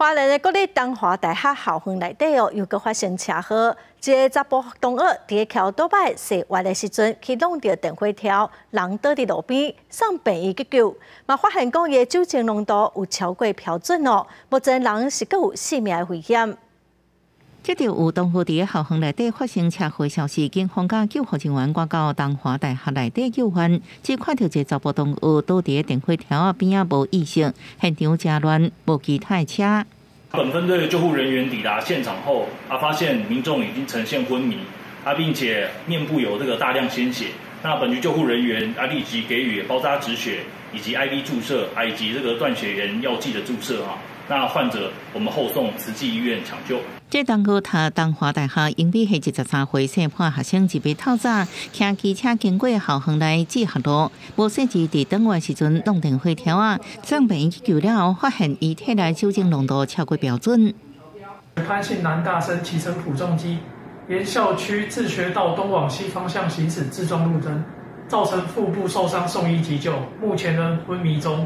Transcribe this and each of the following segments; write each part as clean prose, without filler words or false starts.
花蓮的國立東華大學校園內底哦，又閣發生車禍，一个查埔同學佇咧騎歐多擺洗彎的時陣，去挵著電火柱，人倒佇路邊，送病院急救，嘛發現講伊的酒精濃度有超過標準哦，目前人是閣有性命的危險。接著有同學佇校園內底發生車禍消息，警方佮救護人員趕到東華大學內底救援，只看著一个查埔同學倒佇電火柱仔邊仔無意識，現場誠亂，無其他的車。本分隊救護人員抵達現場後，發現民眾已經呈現昏迷，並且面部有這個大量鮮血。那本局救護人員立即給予包紮止血，以及 IV 注射，以及這個斷血原藥劑的注射。那患者我們後送慈濟醫院搶救。這同學讀東華大學英美系23歲細漢學生，一暝透早，騎機車經過校園內志學路，無細緻佇轉彎時陣挵電火柱仔，送病院急救了後，發現伊體內酒精濃度超過標準。潘姓男大生騎乘普重機，沿校區自學道東往西方向行駛，致撞路燈，造成腹部受傷，送醫急救，目前仍昏迷中。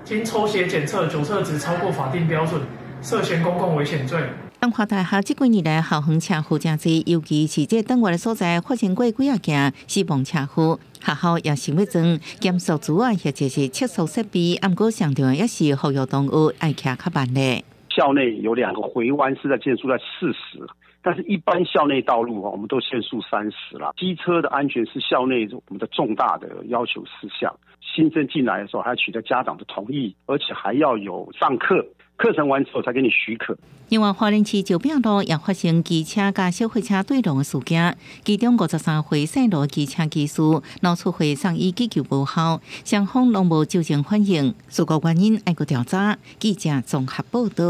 經抽血檢測，酒測值超過法定標準，涉嫌公共危險罪。東華大學這幾年來校園車禍誠濟，尤其是這轉彎的所在發生過幾仔件死亡車禍。學校也想欲裝減速珠仔，或者是測速設備，毋過上重要也是呼籲同學愛騎較慢咧。校內有兩個回彎是在限速在40，但是一般校內道路我們都限速三十啦。機車的安全是校內我們的重大的要求事項。新生進來的時候，還要取得家長的同意，而且還要有上課，課程完之後才給你許可。另外，花蓮市石壁路也發生機車佮小貨車對撞的事件，其中53歲姓羅機車騎士腦出血送醫急救無效，雙方攏無酒精反應，事故原因猶閣調查。記者綜合報導。